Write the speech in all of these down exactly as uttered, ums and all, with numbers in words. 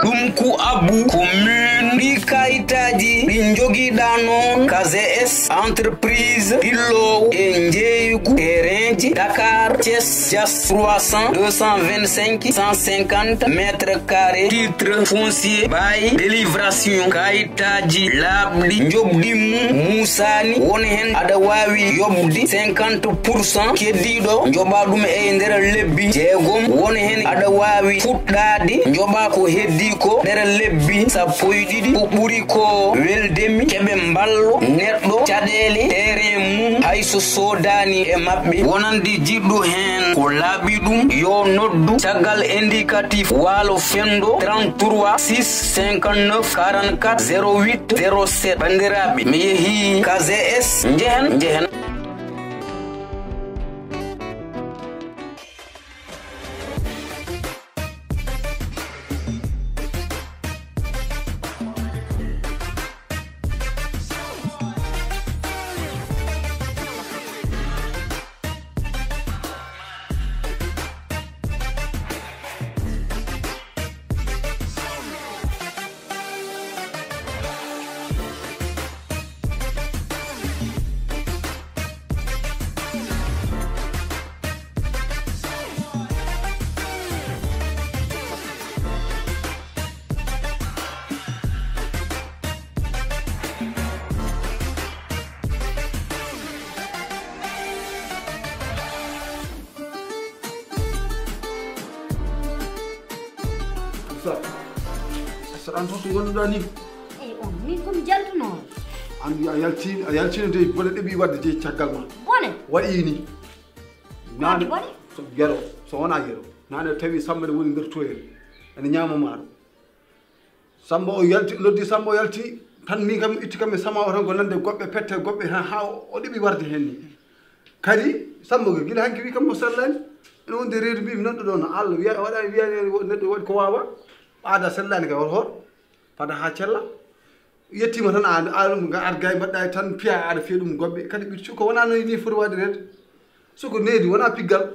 Ɗum ku abbu commune ɗi kayitaaji ɗi jogiɗa noon. K G S entreprise ɗillowo e njeeygu terrainji Dakar, Thiès, Diass trois cents, deux cent vingt-cinq, cent cinquante mètres carrés, titre foncier, bail, délibération, kayitaaji laaɓɗi, njoɓdi mum muusaani, won heen aɗa waawi yoɓde cinquante pour cent, keddiiɗo njoɓa ɗum e nder lebbi jeegom, won heen aɗa waawi fuɗɗaade njoɓa ko heddii ko nder lebbi sappo e ɗiɗi. Ko ɓuri ko weldemi keɓe mballo neɗɗo caɗeele terrain mum hay so soodaani e maɓɓe. Wonande jiɗɗo heen ko laaɓi ɗum, yo noddu caggal indicatif Waalo Fenndo trente-trois six cinquante-neuf quarante-quatre zéro huit zéro sept. Banndiraaɓe, mi yehii K G S, njehen, njehen. Sa, sa an fof to ngonduɗa ni. Eyi, on min komi jaltunoo. An a yalti, a yaltino de bone ɗeɓi wadde de caggal ma. Bone? Waɗi ni. Nane bone? So yero, so wona yero. Nane tawi Samba ne woni nder toyel. Ene ñaama maaro. Samba o yalti, noddi Samba o yalti. Tan min kam itti kam e sama o tan ko nande goɓɓe pette goɓɓe ha, ha o ɗeɓi warde hen ni. Kadi Samba ko gila hanki wi kam mo sellani. Ene wonde reedu mbimi nanɗo ɗo no Allah wiya, waɗa wiya neɗɗo waɗi ko wawa. Aada sellani kay hoto hoto. Fada ha cella. Yettima tan a, a ɗum ga argay mbaɗɗa e tan piya aɗa fiya ɗum goɓɓe. Kadi ɓiɗɗo suka wona no ni foti waɗireede. Suka needi wona piggal.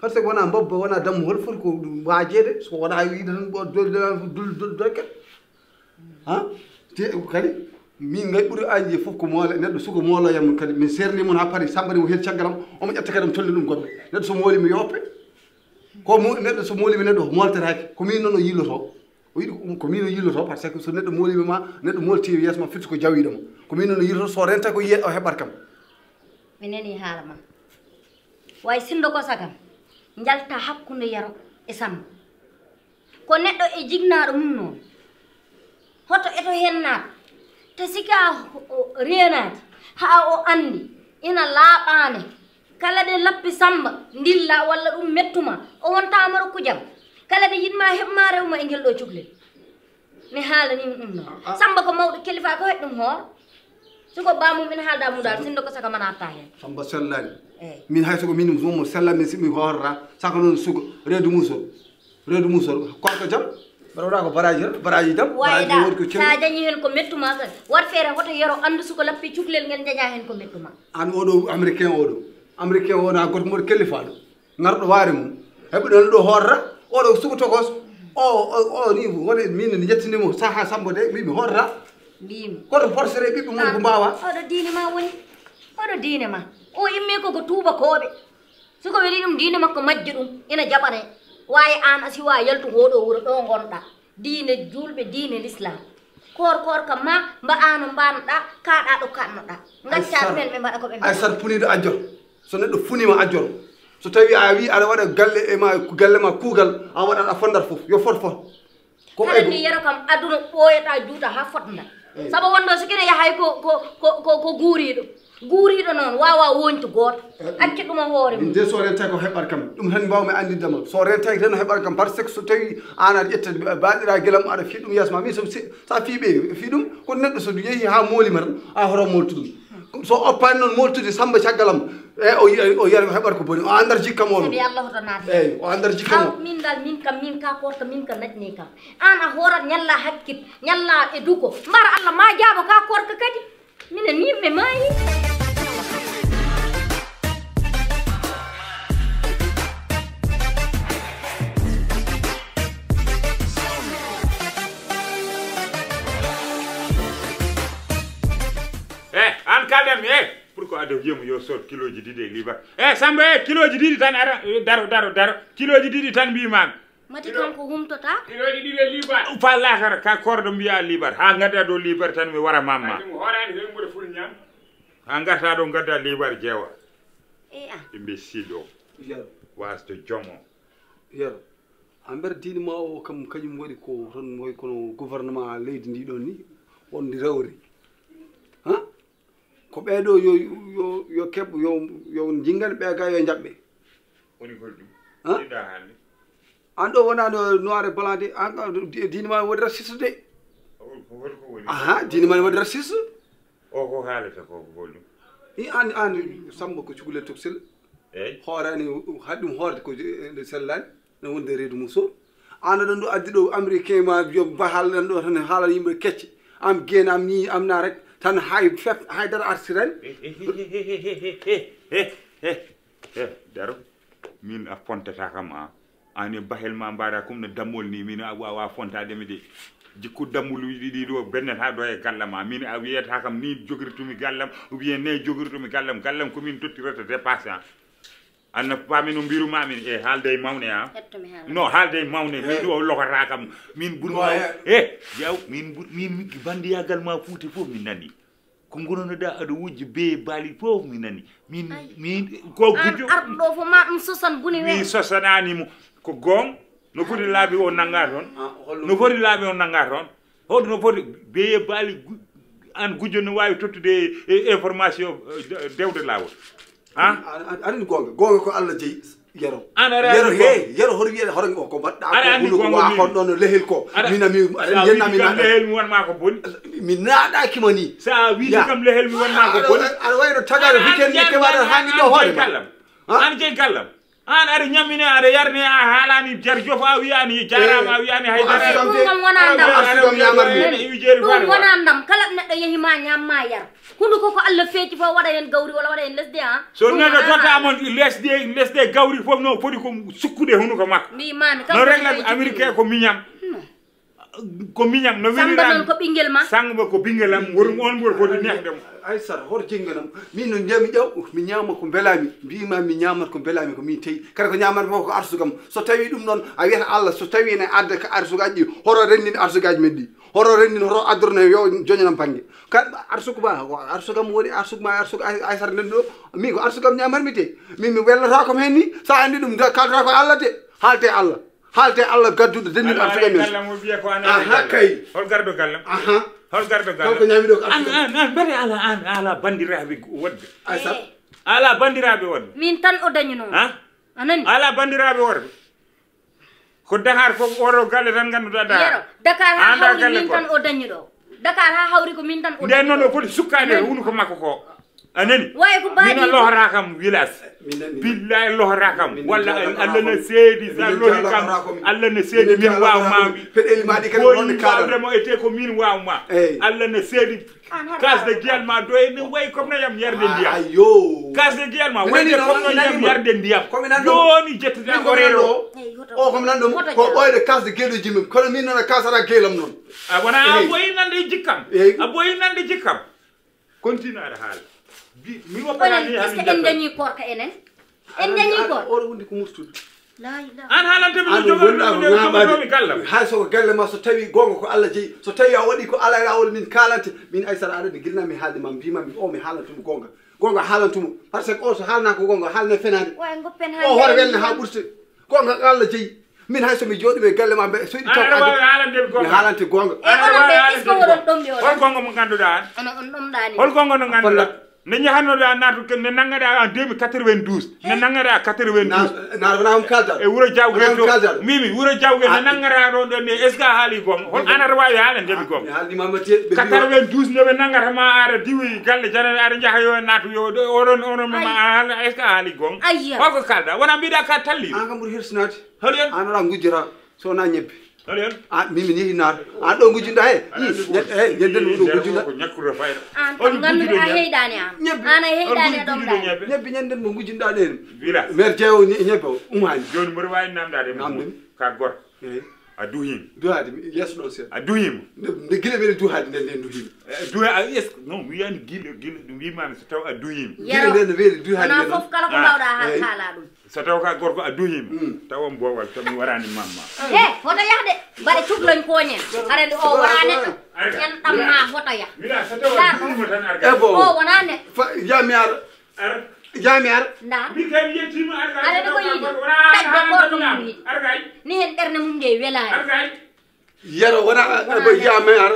Par ce que wona mbabba, wona dammuhol, foti ko ɗum waajeede. So wona wiide tan ɓo dol-, dol-, dol-, dol-, dokke. Ha? Te kadi min ngay ɓuri añde fof ko moole, neɗɗo suka moolo yam kadi min serni mon ha paari, Samba ni o hel caggalam, omo ƴetta kadi omo tolni ɗum goɓɓe. Neɗɗo so mooli mi yoppe. Ko mo-, neɗɗo so mooli mi neɗɗo moltetaake. Ko min noon o yilloto. O yiɗi ko, ko min o yilloto, par ce que so neɗɗo mooliima ma, neɗɗo molti yeeso ma, firti ko jawiiɗo ma. Ko min o yilloto, so renta ko yiye, o heɓat kam. Mi nani haala ma. Way sinndo ko sagam, njalta hakkunde Yero e Samba. Ko neɗɗo e jignaaɗo mum noon. Hoto eto heen naat. Te sika o, o reenaaki, haa o anndi, ina laaɓaani. Kala ɗe lappi Samba ndilla walla ɗum mettuma, o wontaama rokku jam. Kala ɗe yiɗma heɓma rewma e ngel ɗo cuklel. Mi haalani ɗum ɗum noon. Ah, ah. Samba ko mawɗo kilifa ko heɗ ɗum hoor. Suko ba mum ina haalda mum dal, sinndo ko saka mana atta heen. Samba sellani. Eyi. Min hay soko min mo sellani, si mi hoorra, saka noon suko, reedu musol. Reedu musol, korka jam. Mbaɗa waɗa ko baraji tan, baraji jam, baraji ɗa, woni ko sa jañi heen ko mettuma kan. Waɗ feere hoto Yero anndu suko lappi cuklel ngel jaña heen ko mettuma. An oɗo américain oɗo. Américain o na goto mboɗo kellifaɗo. Ngarɗo waare mum. Heɓuɗon ɗo hoorra, oɗo suko tokos. O, o, o ni woni min ne jettini mo saha Samba de, mi mi hoorra. Mbimi. Koto forcere ɓiɓɓe mum ko mbawa. Oɗo diine ma woni. Oɗo diine ma. O immi ko ko tuubakooɓe. Suka weli ɗum diine makko majjo ɗum ina jaɓane. Wawi an a siwa yaltu hoɗo wuro ɗo gonɗa. Diine julɓe, diine l'islam. Koor koor kam ma mba ano mbanɗa, kaɗa ɗo kannoɗa. Ngacca pelɓe mbaɗa ko ɓe ay mbaɗa. Sar puniɗo ajjor. So neɗɗo funima ajjor. So tawi a wi aɗa waɗa galle e ma, galle ma kuugal, a waɗat a fondat fof. Yo fot fot. Ko kala ego. Ni Yero kam aduna ɓooyata juuta ha fotnda. Eyi. Saabu wonno so kene yahay ko, ko, ko, ko, ko guuriɗo. Guuriɗo noon wawa woñtu gooto. Eh, acca ɗum e hoore mum. Nde so rentay ko heɓat kam. Ɗum tan mbawmi anndinde ma. So rentay tan heɓat kam. Par ce que so tawi an aɗa ƴetta baɗira gelam aɗa fi ɗum yeeso ma. Min so si, sa fi ɓe, fi ɗum, kono neɗɗo so yehi ha moolima tan, a hoto moltu ɗum. So oppani noon moltude Samba caggalam, e o yi-, o yiyata ko heɓat ko boni. O anndata jikkam o noon. Sabi Allah hoto naati. Eyi, o anndata jikkam o. Aw, min dal, min kam, min ka korka, min ka naƴni kam. An a hoorat ñalla hakkit, ñalla e duko. Mbar Allah ma jaabo ka korka kadi. Minen ni ɓe maayi. Tan, eh, pourquoi aɗa wiyamo yo sood kilooji ɗiɗi e liibar? Eh, Samba, eh, kilooji ɗiɗi tan ara, eh, daro, daro, daro. Kilooji ɗiɗi tan mbimami. Mati kanko humtota? Kilooji ɗiɗi e liibar. Ufa lahara, ka korɗo mbiya liibar. Ha gadda ɗo liibar tan mi wara mamma. Andi mo hoorani he mbuɗo ful ñam. Ha garta ɗo gadda liibar jeewa. E a. Imbécile o. Yaro. Wasde jomo. Yaro. A mbeɗa diine ma o kam kañum waɗi ko tan moy kono gouvernement leydi ndi ɗon ni wonde rewri. Ha? Ko ɓeeɗo yo, yo, yo keɓ, yo, yo jinngane ɓe ga yo jaɓɓe. Woni ko ɗum? Ha? Ɗiɗa hannde. An ɗo wona no noir et blanc de, an, an, di-, diine ma waɗi raciste de. Ko woni ko woni? Aha, diine ma waɗi raciste. O ko haalata ko ko holɗum? I an, an Samba ko cukalel tokosel. Eyi. Hoorani haɗi ɗum hoorde ko je-, nde sellani. No wonde reedu mum so. An ɗon ɗo addi ɗo américain ma yo bahal ɗon ɗo tan haala yimɓe kecce. Am gen am ni am na rek tan hay fef hay dara artiran. He, he, he, he, he, he, he, he, he, he, he, daro. Min a fontata kam a. Ani bahel ma mbaɗa comme no dammol ni, min a wawa fontade mi de. Jikku dammoluji ɗiɗi ɗo bennet ha ɗo e gallam a. Min a wiyata kam ni jogirtumi gallam, ou bien ne jogirtumi gallam, gallam ko min tottirata dépasse a. An na paami no mbiruma min e haalde e mawne a. Hetto mi haala. No haalde e mawne, min ɗo lokata kam. Min ɓuri maw-, e, yaw, min ɓuri, min mi-, bandiyagal ma fuuti fof min nani. Ko gonanoɗa aɗa wujji be baali fof mi nani. Min, ay, min, ko an gujjo. Arɗo ɗo fof ma ɗum sosan buni we. Mi sosanani mo. Ko gong. No foti laabi o nanga toon? Ah, holno? No foti laabi o nanga toon? Holno foti beye baali gu-, an gujjo no waawi tottude e, e information, eh, de-, dewde laawol? Ha? Aɗa, aɗa, aɗa anndi goonga. Goonga ko Allah jeyi, Yero. An aɗa Yero, anndi goonga. He, Yero, hoto wiyete, hoto ko, ko mbaɗɗa ko, aɗa anndi hunu ko goonga wa min. Honɗon no lehel ko. Aɗa, mina mi, sa aɗa wiide yennami kam na lehel mi wonma ko boni. Mi naɗaki ma ni. Sa wiide kam lehel mi wonma ko boni. Aɗa, aɗa wayno tagaɗo hikkel ni keɓaɗo hangi ɗo hoore ma. An jeyi gallam. Ha? An jeyi gallam. An aɗa ñammine, aɗa yarne, a haalani jar jof, a wiyani jarama, a wiyani haydara. Ɗum kam wona ndam. Aɗa wiyani ɗum wona ndam. Kala ɗo neɗɗo yeehi ma ñam ma yar. Hunduko ko Allah feeci fof waɗa hen gawri walla waɗa hen lesdi, a. So neɗɗo totta mon lesdi, lesdi gawri fof no foti ko sukkude hunduko makko. Mbi mami, no regla Amérique ko miñam. Hmm. Ko miñam, no Samba welirami. Noon ko ɓinngel ma? Samba ko ɓinngel am, worum on ɓuri foti neexde mo. Ay sar, hoto jinganam. Min no njami ƴaw, mi ñaama ko mbelami. Mbima mi ñaamat ko mbelami ko min tawi. Kadi ko ñaamat fof ko arsugam. So tawi ɗum noon, a wiyata Allah, so tawi ne adda ka arsugaaji ɗi, hoto renndin arsugaaji men ɗi. Hoto renndin, hoto addorno yo joñanam bannge. Kadi arsugu ma, ko arsugam woni arsug ma, arsug ay, ay sar nden ɗo. Min ko arsugam ñaamat mi te. Min mi wellata ko hen ni. Sa andi ɗum, kaldata ko Allah te. Haalte Allah. Haalte Allah gadduɗo denndiɗo arsuga men. Gallam o wiya ko an. Aha, kay. Hol garɗo gallam? Aha. Hol garɗo gallam? Kanko ñaami ɗo ko an, arsuga. An, an, mbete ala, an, ala banndiraaɓe woɗɓe. Ay sar. Ala banndiraaɓe woɗɓe. Min tan o dañuno. Ha? A nani? Ala banndiraaɓe worɓe. Ko Dakar fof oɗo galle tan ngannduɗaa Dakar. Yero, Dakar ha hawri min tan o dañuɗo. Dakar ha hawri ko min tan o dañuɗo. Nden noon o foti sukkaade e hunuko makko ko. A nani? Wayi ko baaɗi. Mina lohora kam wilas. Billahi lohora kam. Walla Allah na seedi sa lohi kam. Allah na seedi min waw ma. Peɗeli ma ɗi kadi wonde kala. Wawde mo ete ko min waw ma. Allah na seedi. Kas de giyal ma do en way comme no yam yarde ndiyam. Ayo. Kas de giyal ma way de comme no yam yarde ndiyam. Joni jettata ko rewo. O comme nan ɗum ko ɓoyde kas de geluji mum. Kono min noon a kasata gelam noon. A wona a boyi nande jikkam. A boyi nande jikkam. Continue aɗa haala. Bi-, mi onon, est-ce que en dañi koorka enen? En dañi koorka? Oɗo wondi ko murtude. La ilaha. An haalante mi jogotomi gallam. Hay so ko galle ma, so tawi gonga ko Allah jeyi, so tawi a waɗi ko ala lawol min kalante, min ay sara aɗa gilna mi haalde ma, mbima mi o mi haalantumi gonga. Gonga haalantuma. Parce que o so haalna ko gonga, haalna fenade. Wa en goppen. O hore welna ha ɓurte. Gonga ko Allah jeyi. Min hay so mi jooɗi ɓe galle ma ɓe, so iɗi taw. Aɗa wawi haalande mi gonga. Mi haalante gonga. E onon ɓe, est-ce que oɗon ɗomɗi oɗon? Hol gonga mo ganduɗa an? Ono on ɗomɗani. Hol gonga no ganduɗa? Nde jahannoɗa naatu ke, nde nanngaɗa en deux mille quatre-vingt-douze. Nde nanngaɗa quatre-vingt-douze. Na, na, na, on kalda. E wuro Jawgel to. Mbimi, wuro Jawgel nde nanngata ɗon ɗon nde, est-ce que a haali gonga? Hol an aɗa wawi haalande mi gonga? Mi haalni ma matiye, ɓe mbiwa quatre-vingt-douze nde ɓe nanngata ma aɗa diwi galle jana aɗa jaha yo naatu yo ɗo, oɗon, oɗon ma a haala, est-ce que a haali gonga? Ayya. Holko kalda? Wona mbiɗa ka talli. An kam ɓuri hirsinaade. Hol yon? An ala ngujjata, so wona ñebbe. Hol yon? A, min mi yehi naar. An ɗo ngujjinɗa he? Ñande ɗum ɗo ngujjinɗa. Ko ñakkude fayda. An kam nganndude a heyɗani am. Ñebbe. An a heyɗani e ɗomɗa. Ñebbe ñande ɗum ngujjinɗa ɗen. Village. Maire Jeewo ñe-, ñebbe o, umani. Joni mboɗo wawi namdade mo. Namde mi. Ka gor. Eyi. A duhiima. Duhaade mi yeeso ɗon seeɗa. A duhiima. Nde gila weeli duhaade nden nden duhiima. Duha a yes non mi wiyani gila gila ɗum wimami so taw a duhiima. Gila nden weeli duhaade Wona nden. Fof kala ko mbawɗa ha Eyi. Kaala ɗum. So taw ka gorko a duhiima. Tawa boowal to mi warani mamma. He, hoto yah de. Mbaɗa cukloñ koñen. Haɗa anndi o wona neɗɗo. En ɗamma hoto yah. Mbiɗa so taw a duhiima tan arga. Ebo. O wona neɗɗo. Fa- Jamiar. Ar Ndar. Jamiar. Ndar. Min kadi yettiima arga. Aɗa anndi ko yiɗi. Taƴ ko korko mum yiɗi. Arga. Ni hen ɓernde mum nde welaani. Arga. Yero wona ebo Jamiar.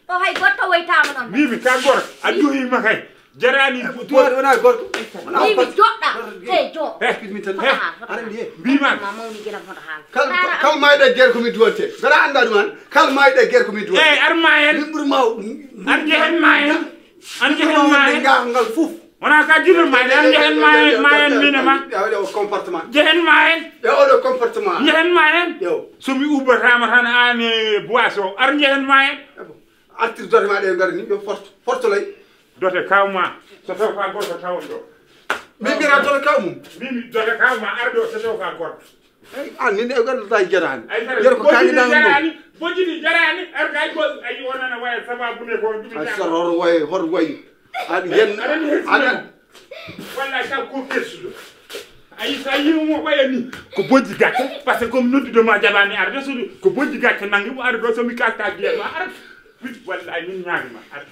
O hay goɗɗo woytaama ɗon. Mimi ka gorko a duhiima kay. Jarani. Duhaade wona gorko. Wona Mimi gorko. Joɗɗa. He jo. He. Pidmi tan. Foto haal. Foto Aɗa anndi he. Mbima. Ma mawni gila foto haal. Kal kal mayɗo e guerre ko mi duwante. Mbeɗa annda ɗum an. Kal mayɗo e guerre ko mi duwante. Eyi ar ma en. Min ɓuri ma. An jehen ma en. An jehen ma en. Ngal ngal fof. Wona ka jiro ma en. An jehen ma en ma en mine ma. Yaw yaw comportement. Jehen ma en. Yaw oɗo comportement. Jehen ma en. Yaw. So mi ubbatama tan an e boisson ar jehen ma en. Artir dote ma ɗe ngar ni yo forto. Forto lay. Dote kawma. So taw ka gorko tawon ɗo. Min mbiyata dote kaw mum. Mimi dote kawma ar ɗo so taw ka gorko. An min e ngar ta jarani. Ay sara Yer ko kañi dan mo. Jarani. Bojini jarani ar kay bo ay wonana waya sababu ne ko ɗum. Ay sara hor way hor way. An yen an. Wallahi ka ko kersuɗo. Ayi so a yii mo ɓaya ni ko bojji gacce parce que comme noddude ma jaɓani arde suudu ko bojji gacce nangi mo arde ɗo somi kalta biye ma arde. Wallahi min ñaagima arde.